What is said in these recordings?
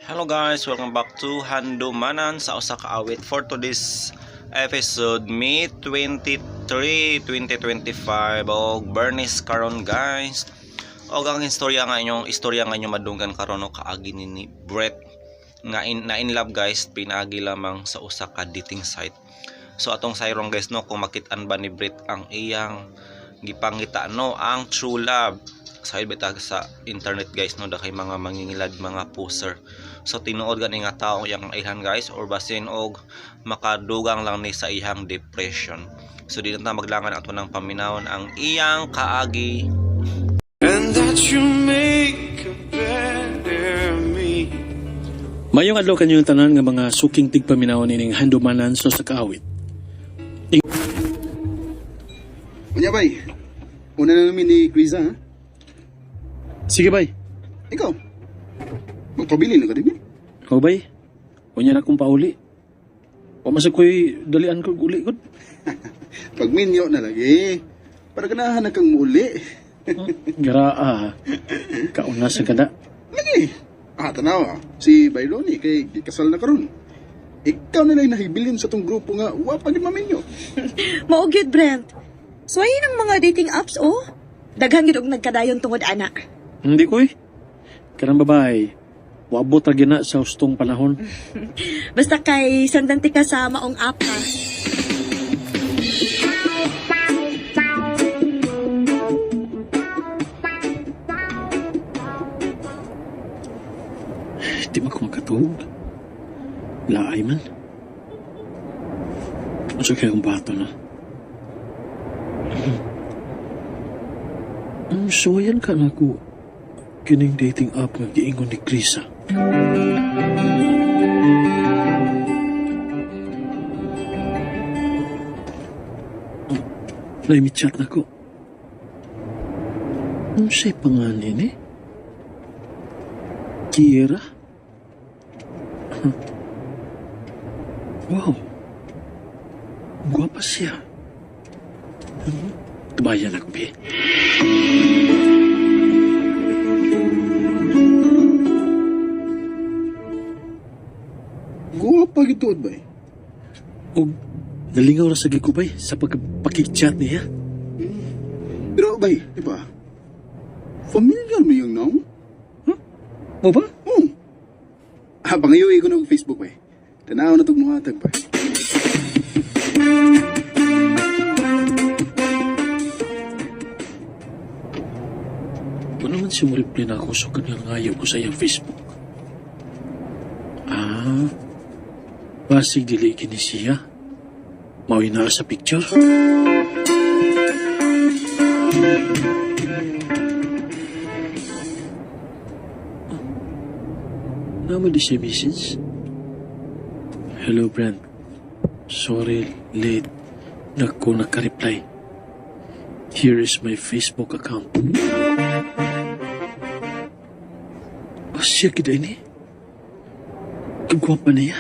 Hello guys, welcome back to Handumanan sa usa ka awit for today's episode, May 23, 2025, og Bernice karon, guys. Og ang istorya nga inyong madunggan karon, no, kaagi ni Brett nga na in love, guys, pinaagi lamang sa usa ka dating site. So atong sayrong, guys, no, kung makit-an ba ni Brett ang iyang gipangita, no, ang true love. Sa bitag sa internet, guys, no, da kay mga mangingilad, mga poser. So tinuod gani nga tao yang ilhan, guys, or basin og makadugang lang ni sa iyang depression. So di na ta maglangan, ato nang paminawon ang iyang kaagi. And that you make a better me. Mayong adlaw kanyong tanan nga mga suking tigpaminaw nining Handumanan sa kaawit. Unya bay, una na namin ni Kriza, ha? Sige bay. Ikaw, magpabili na ka din eh. Ikaw bay. Unya na akong pauli. Wa man sa ko'y dalian ko uli gud. Pagminyo na lagi, para ganahan na kang muuli. Garaa. Kauna sa kada. Lagi, tanaw ah, si Bayroni kay kasal na karon. Ikaw na lang nahibilin sa tong grupo nga wa pa gid maminyo. Mao gyud, Brent. So ayun ang mga dating apps, oh. Daghan gyud og nagkadayon tungod ana. Hindi ko eh. Kanang babae, waabot ra gina sa hustong panahon. Basta kay sandan ti ka sa maong app ha. Di ba ko makatuog? Laay man. Unsa kaya akong bato na? So yan ka na ko kining dating app nga giingon ni Krisa. Naimi-chat na ko. Ano siya'y pangalan eh? Kira? Wow. Guwapa siya. Tubayan ako, be. Guwapa gid tuod bay. Og nalingaw ra sa gikubay sa pagpakichat niya. Pero bay, di ba? Familiar mo yung naong? Mo ba? Oo. Pangayoy ko na og Facebook bay. Tanaw na tong muhatag bay. Kung naman siya mo-reply na ako sa kanyang ngayo ko sa iyang Facebook. Ah, basig dili kini siya. Mauwi na sa picture. Naman di siya message. Hello, Brent. Sorry, late. Nako naka-reply. Here is my Facebook account. Oh, siya kita ini. Kagwapa niya.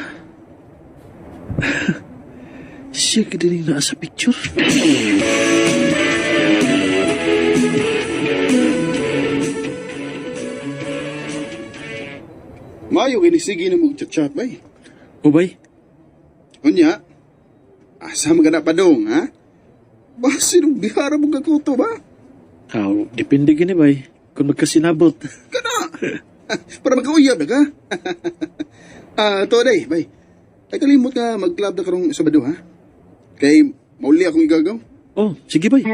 Siya kita ini naa sa picture. Mayo kini sige na mo chat bay. Ubay, Unya, asa magana pa dong, ha? Basi nung bihara mo kakuto ba? aw, depende gini bay. Kung magkasinabot. Kana! Para magkauyab na ka. To day, bay. Ay kalimot ka mag-club na karong Sabado, ha? Kay mauli akong igagaw. Oh, sige bay.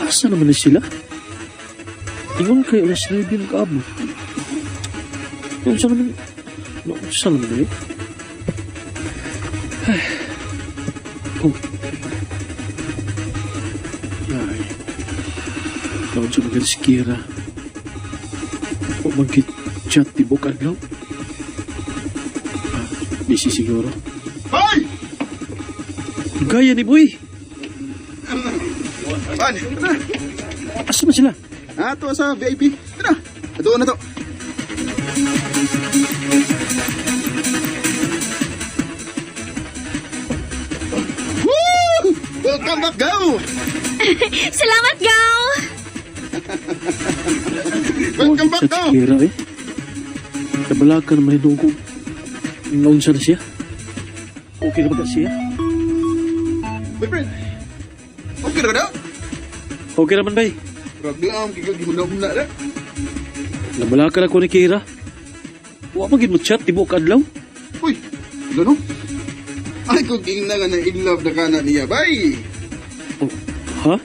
Asa naman na sila? Ingon kay alas 9 nag-abot. Unsa naman? No, unsa naman eh? Ay. Oh. Ay. Naon sa mga sikira. O magkit-chat tibok adlaw. Ah, busy siguro. Hoy! Gaya ni Boy! Pan, tara. Asa man sila? Ato sa VIP. Tara. Ato na to. Salamat, Gaw! Welcome back Sa daw. Kira eh. Nabalakan naman ito kung naunsa na siya. Okay na ba ka siya? Boyfriend. Okay na ba daw? Okay naman bay. Raglam, kikag-gimuna na. Nabalakan ako ni Kira. Wa man gid mo chat tibuok adlaw. Uy, ano no? Ay, kung king na nga na in love na ka na niya, bay. Oh, ha?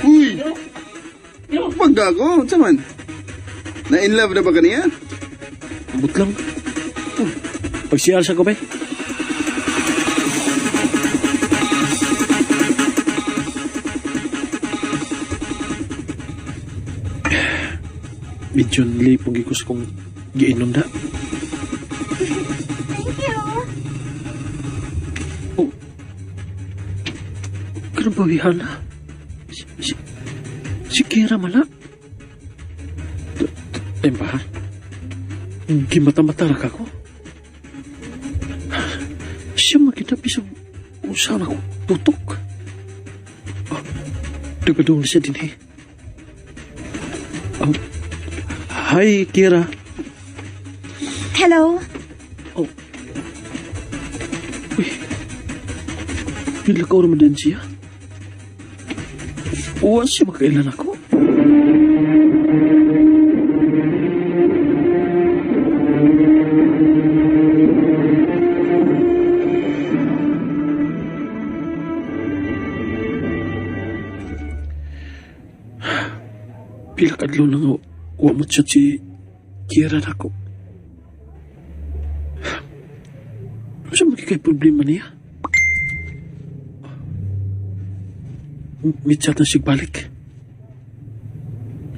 Uy! Paggago, unsa man? Na in love na ba ka niya? Ambot lang. Oh, pag CR sa ko bay. Medyo nilipong gikos kong giinom na. Thank you. Oh. Ganun ba, Rihanna? Si Kira mala. Ay ba? Gimata-mata ra ka ko. Siya makita sa usahan ako tutok. Oh, nagpadung na siya din eh. Oh, hi, Kira. Hello. Oh. Uy. Pila ka naman din siya. Uwa siya makailan ako. Pila ka adlaw na nga wa mo siya si Kira nako. Ano siya magkikay problema niya? May chat na siya balik.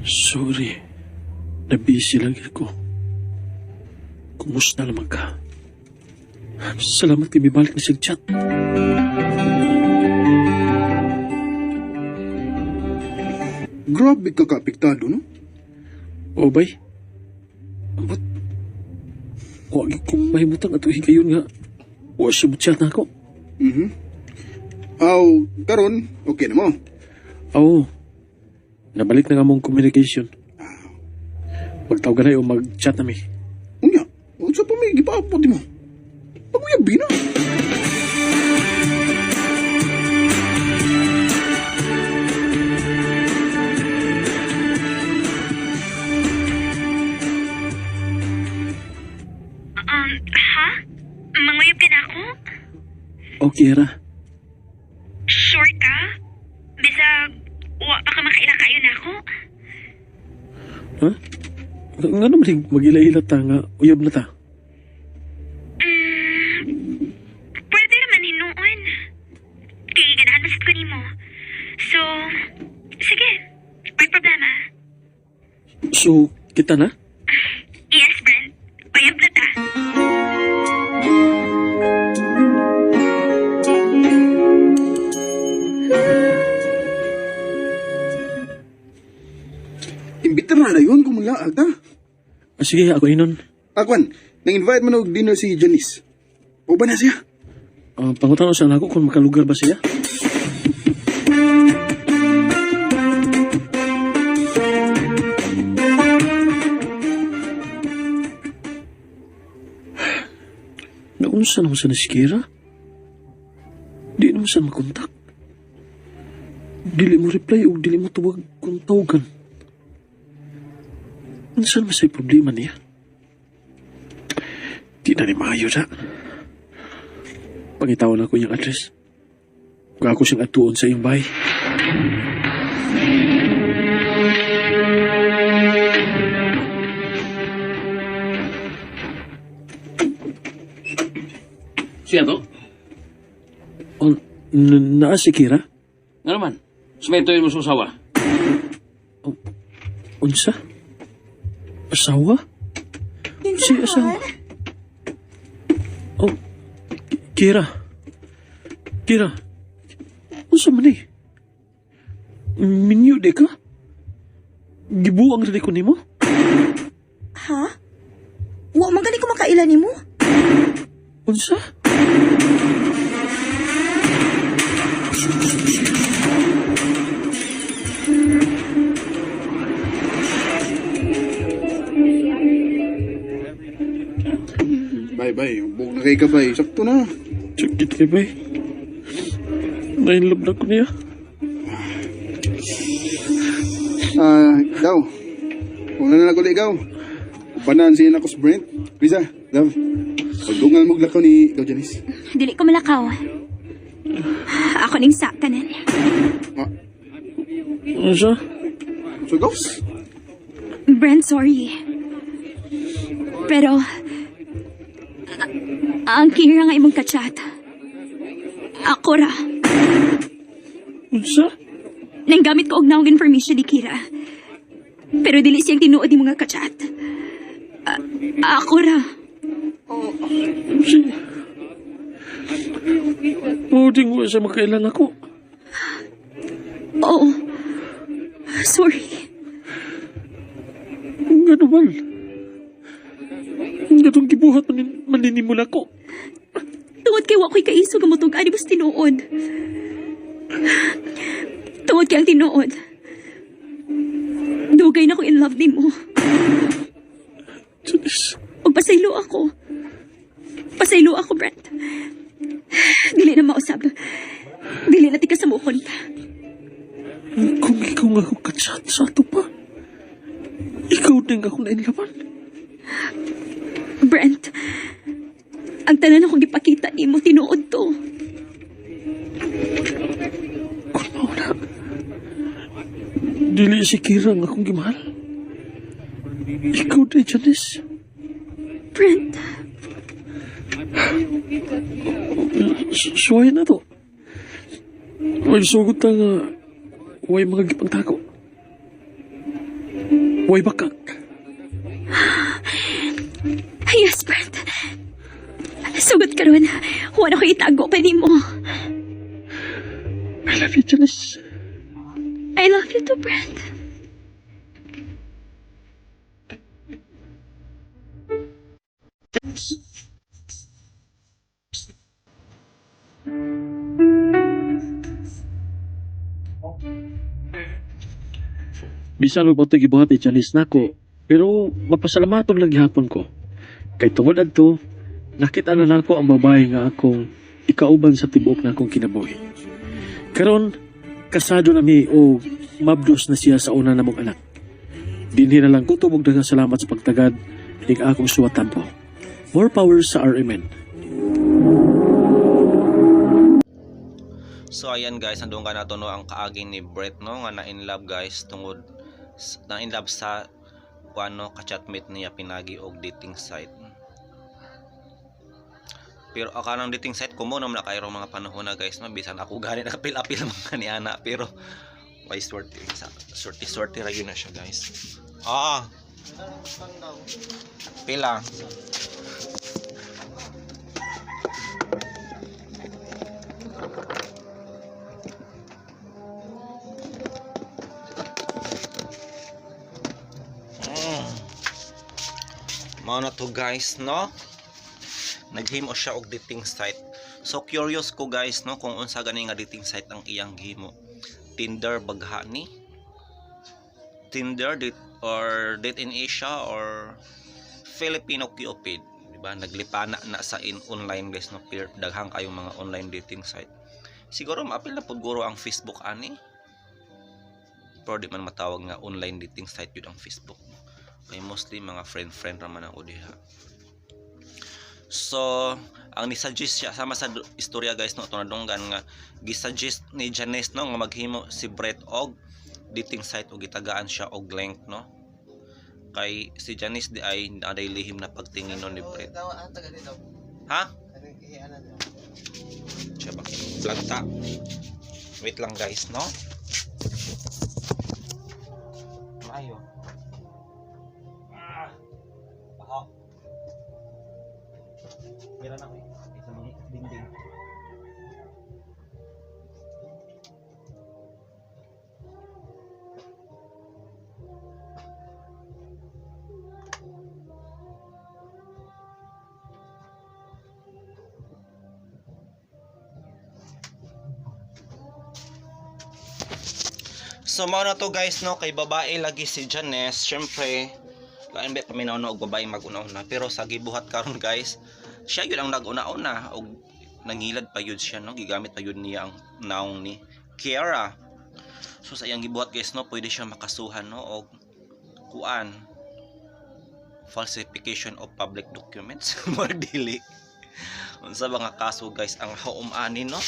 Sorry. Na-busy lang ako. Kumusta naman ka? Salamat kay may balik na siya chat. Grabe ka kaapektado, no? O bay? Ambot. Huwag kong mahimutang at higayon nga. Wa siya mo chat na ako. Mhm. Aw, karon, okay na mo. Oo. Nabalik na nga mong communication. Magtawag na o mag-chat na mi. Unya, unsa pa may gipaabot mo? Paguyab na. Ha? Manguyab ka na ako? Okay, ra. Sure ka? Bisag, wa pa ka makaila kayo na ako? Ha? Nga naman yung mag-ila-ila ta nga uyab na ta. Pwede naman hinuon. Kay ganahan masad ko nimo. So, sige. May problema. So, kita na? Yes, Brent. Uyab na ta. Imbitar na yun kung mula ta. Ah, sige, ako inon. Akwan, nang-invite man og dinner si Janice. O ba na siya? Pangutan sa ako kung makalugar ba siya. Naunsa naman sa nasikira? Di naman sa makontak. Dili mo reply o dili mo tawag kung tawagan. Unsa naman sa'y problema niya? Di na ni maayo na. Pangitawan ako iyang address. Kung ako siyang atuon sa iyong bahay. Siya to? O, naa si Kira? Nga naman, sumetoyin mo sa usawa. Unsa? Asawa? Si asawa. Oh, Kira. Kira. Unsa man ni? Minyo di ka? Gibuang rin ko nimo? Ha? Wa man gani ko makaila nimo? Unsa? Bay, bay. Bug na kay ka, bay. Sakto na. Sakit kay bay. Nainlove na ko niya. Ah, ikaw. Una na lang ulit ikaw. Ubanan siya na ko sa Brent. Lisa, love. Pagdungan mo lakaw ni ikaw, Janice. Dili ko malakaw. Ako ning sa tanan. Ah, Unsa? so goes? Brent, sorry. Pero, ang Kira nga imong kachat. Ako ra. Unsa? Nanggamit ko og naong information ni Kira. Pero dili siyang tinuod yung mga kachat. Ako ra. Si... Pwedeng wa siya makailan ako. Oo. Sorry. Nga naman. Nga tong gibuhat maninimula ko. Tungod kay wa ko'y kaiso nga motug ani mas tinuod. Tungod kay ang tinuod. Dugay na ko in love nimo. Janice. Ug pasaylo ako. Pasaylo ako, Brent. Dili na mausab. Dili na tika sa mukon pa. Kung ikaw nga akong kachat sa ato pa, ikaw din ako nainlaban. Brent, ang tanan akong gipakita nimo tinuod to. Kung mauna, dili si Kira nga akong gimahal. Ikaw din, Janice. Brent, Suway na to. Way sugot ta nga, way mga gipangtako. Way bakak. Yes, Brent. Sugot karon. Wala ko itago pa nimo. I love you, Janice. I love you too, Brent. Bisan og pagto gibuhat ni Janice nako, pero mapasalamaton lang gihapon ko. Kay tungod adto, nakita na nako ang babae nga akong ikauban sa tibuok nakong kinabuhi. Karon, kasado na mi o mabdos na siya sa una namong anak. Dinhi na lang ko tubog daghang salamat sa pagtagad ning akong suwatampo. More power sa RMN. So ayan guys, nandun ka na to no ang kaaging ni Brett no nga na in love guys tungod na in love sa kuano ka-chatmate niya pinagi og dating site. Pero aka ng dating site ko mo naman na kayo mga panahon na guys no, bisan ako gani nakapil-apil mga ni ana pero why swerte sa swerte swerte ra yun na siya guys. Ah. Pila. Mao na to guys no. Naghimo siya og dating site. So curious ko guys no kung unsa gani nga dating site ang iyang gihimo. Tinder bagha ni? Tinder date or Date in Asia or Filipino Cupid, di ba? Naglipana na sa in online guys no, peer daghang kayong mga online dating site. Siguro maapil na pud guro ang Facebook ani. Pero di man matawag nga online dating site yun ang Facebook. Kay mostly mga friend-friend raman ang diha. So, ang ni-suggest siya sama sa istorya guys no, tunadunggan nga gi-suggest ni Janice no nga maghimo si Brett og dating site og gitagaan siya og link no. Kay si Janice di ay naday lihim na pagtingin no ni Brett. Ha? Siya ba? Vlog ta. Wait lang guys no. Maayo. Ah. Baho. So mao na to, guys, no, kay babae lagi si Janice. Syempre, lain ba paminaw na og babae mag-una-una, pero sa gibuhat karon, guys, siya yun ang nag-una-una og nangilad pa yun siya, no, gigamit pa yun niya ang naong ni Kiera. So sa iyang gibuhat, guys, no, pwede siya makasuhan, no, og kuan, falsification of public documents. Murag dili, unsa ba nga kaso, guys, ang haom ani, no?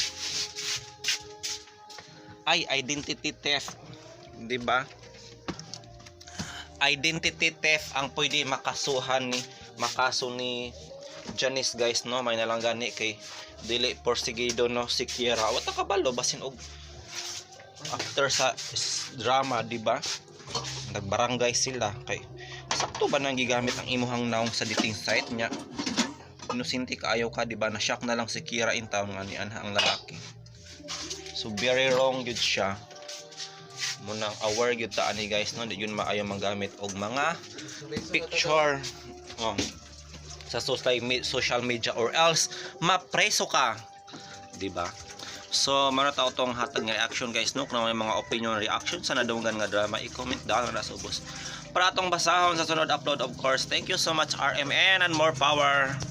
Ay, identity theft, di ba? Identity theft ang pwede makasuhan ni makaso ni Janice, guys, no. May nalang gani kay dili porsigido, no, si Kiera. Wata kabalo basin og after sa drama, di ba, nagbarangay sila kay sakto ba nang gigamit ang imuhang naong sa dating site niya? Inosente kaayo ka, di ba? Na shock na lang si Kiera in town nga ni anha ang lalaki. So very wrong gyud siya. Munang aware gyud ta ani, guys, no, di yun maayo manggamit og mga picture, oh, sa social media or else mapreso ka, di ba? So mao na tong hatag nga reaction, guys, no. Kung may mga opinion, reaction sa nadunggan nga drama, i-comment down na sa ubos para atong basahon sa sunod upload, of course. Thank you so much, RMN, and more power.